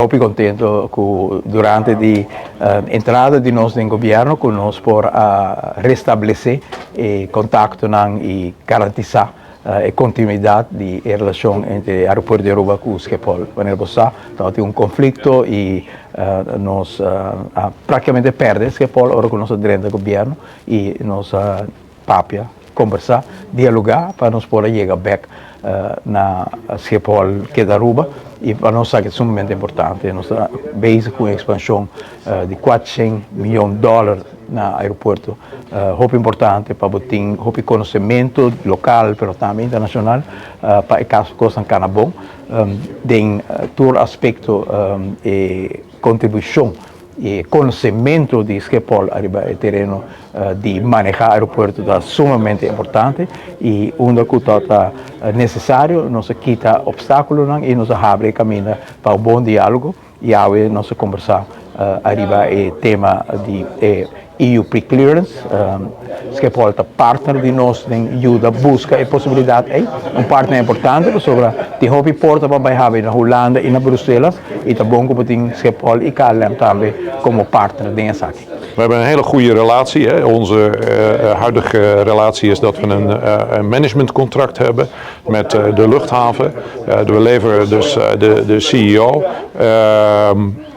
Hopi contento cu durante di entrada di nos den gobierno cu nos por a restablece e contactonan y garantisa e continuidad di e relacion entre aeropuerto di Aruba cu Schiphol. Wanneer bo sa, tabatin un conflicto y nos a practicamente perde Schiphol ora cu nos a drenta gobierno y nos a papia, combersa, dialoga pa nos por a yega bek na Schiphol keda Aruba y pa nos sa ki ta sumamente importante. Nos ta bezig cu un expansion di 400 miyon dollar na aeropuerto. Hopi importante pa bo tin hopi conocemento local pero tambe internacional pa e caso cosnan cana bon den tur aspecto e contribucion. E konosementu di Schiphol ariba e tereno di manehá aeropuerto ta sumamente importante i unda ku ta ta nesesario nos a kita opstákulonan i nos a habri e kaminda pa un bon diálogo i awe nos a kombersá ariba e tema di e EU pre-clearance. Schiphol ta partner di nos den yuda buska e posibilidat ei. Un partner importante pasobra tin hopi porta pa bai habri na Hulanda i na Bruselas i ta bon ku bo tin Schiphol i KLM tambe komo partner den esaki. We hebben een hele goede relatie. Hè. Onze huidige relatie is dat we een managementcontract hebben met de luchthaven. We leveren dus de CEO.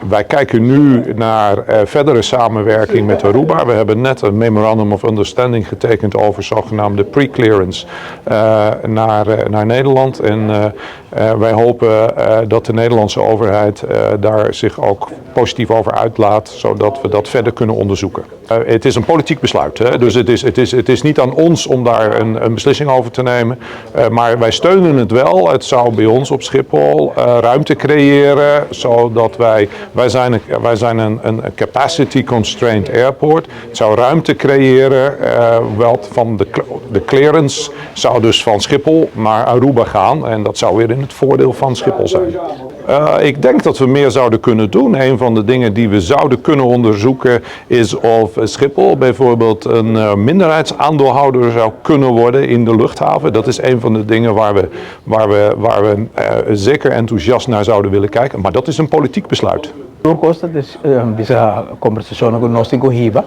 Wij kijken nu naar verdere samenwerking met Aruba. We hebben net een memorandum of understanding getekend over zogenaamde pre-clearance naar Nederland. En wij hopen dat de Nederlandse overheid daar zich ook positief over uitlaat, zodat we dat verder kunnen onderzoeken. Het is een politiek besluit, hè? Dus het is niet aan ons om daar een beslissing over te nemen. Maar wij steunen het wel. Het zou bij ons op Schiphol ruimte creëren, zodat wij zijn een capacity constrained airport. Het zou ruimte creëren, wat van de clearance zou dus van Schiphol naar Aruba gaan. En dat zou weer in het voordeel van Schiphol zijn. Ik denk dat we meer zouden kunnen doen. Een van de dingen die we zouden kunnen onderzoeken is of Schiphol bijvoorbeeld een minderheidsaandeelhouder zou kunnen worden in de luchthaven. Dat is een van de dingen waar we zeker enthousiast naar zouden willen kijken. Maar dat is een politiek besluit. Tur kos ta bisa kombersashon ku nos tin ku hiba,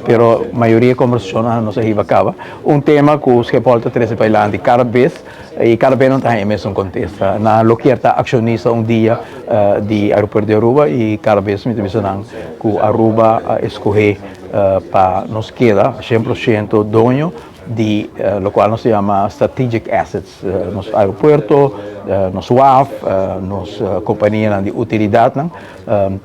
pero mayoria kombersashon nos a hiba kaba. Un tema ku Schiphol ta trese padilanti kada bes i kada bes nan ta haña mesun kontesta. Nan lo kier ta akshonista un dia di aeropuerto di Aruba i kada bes mi ta bisa nan ku Aruba a eskohé pa nos keda 100% doño di lokual nos ta yama strategic assets, nos aeropuerto, nos waf, nos kompanianan di utilidatnan.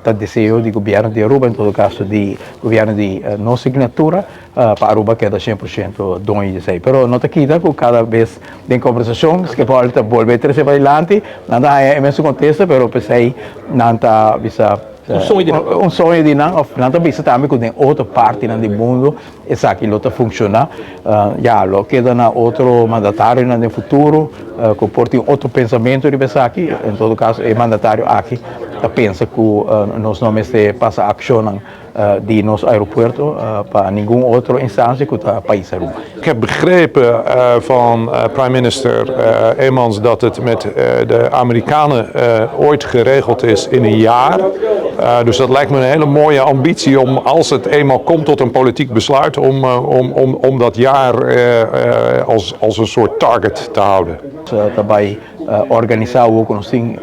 Ta deseo di gobièrnu di Aruba, en todo kaso di gobièrnu di nos signatura, pa Aruba keda 100% doño di esei. Pero no ta kita ku kada bes den kombersashon Schiphol ta bolbe trese padilanti, nan ta haña e mesun kontesta, pero p'esei nan ta bisa Un soño di nan. Un soño di nan òf nan ta bisa tambe ku den otro partinan di mundu esaki lo ta funshoná. Ya, lo keda na otro mandatarionan den futuro ku por tin otro pensamentu riba esaki. En todo kaso e mandatario aki ta pensa ku nos no mester pasa akshonnan di nos aeropuerto pa ningun otro instansia ku ta pais Aruba. Ik heb begrepen van prime minister Emans dat het met de Amerikanen ooit geregeld is in een jaar. Dus dat lijkt me een hele mooie ambitie om, als het eenmaal komt tot een politiek besluit, om dat jaar als een soort target te houden. Ta bai organisá ku nos tin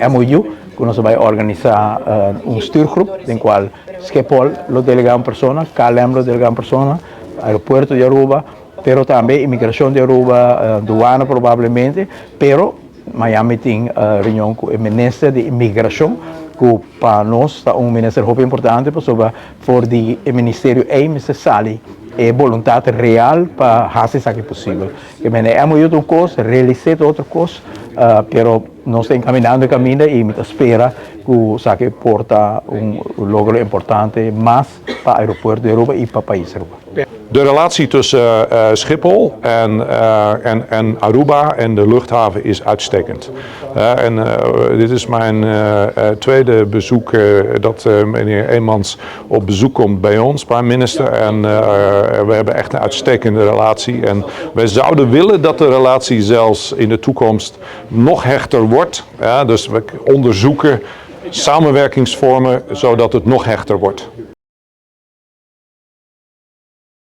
MOU, ku nos ta bai organisá un stuurgroep, den kual Schiphol lo delegá un persona, KLM lo delegá un persona, aeropuerto di Aruba, pero tambe inmigrashon di Aruba, duana probablemente, pero Miami tin reunion ku e minister di inmigrashon, ku pa nos ta un minister hopi importante, pasobra for di e ministerio ei mester sali e boluntat real pa hasi esaki posibel. Ke men e MOU ta un kos, realis'é ta otro kos, pero nos ta enkaminando e kaminda i mi ta spera ku esaki por ta un logro importante mas pa aeropuerto di Aruba i pa pais Aruba. De relatie tussen Schiphol en Aruba en de luchthaven is uitstekend. En dit is mijn tweede bezoek dat meneer Emans op bezoek komt bij ons, prime minister. En we hebben echt een uitstekende relatie. En wij zouden willen dat de relatie zelfs in de toekomst nog hechter wordt. Ja, dus we onderzoeken Samenwerkingsvormen zodat het nog hechter wordt.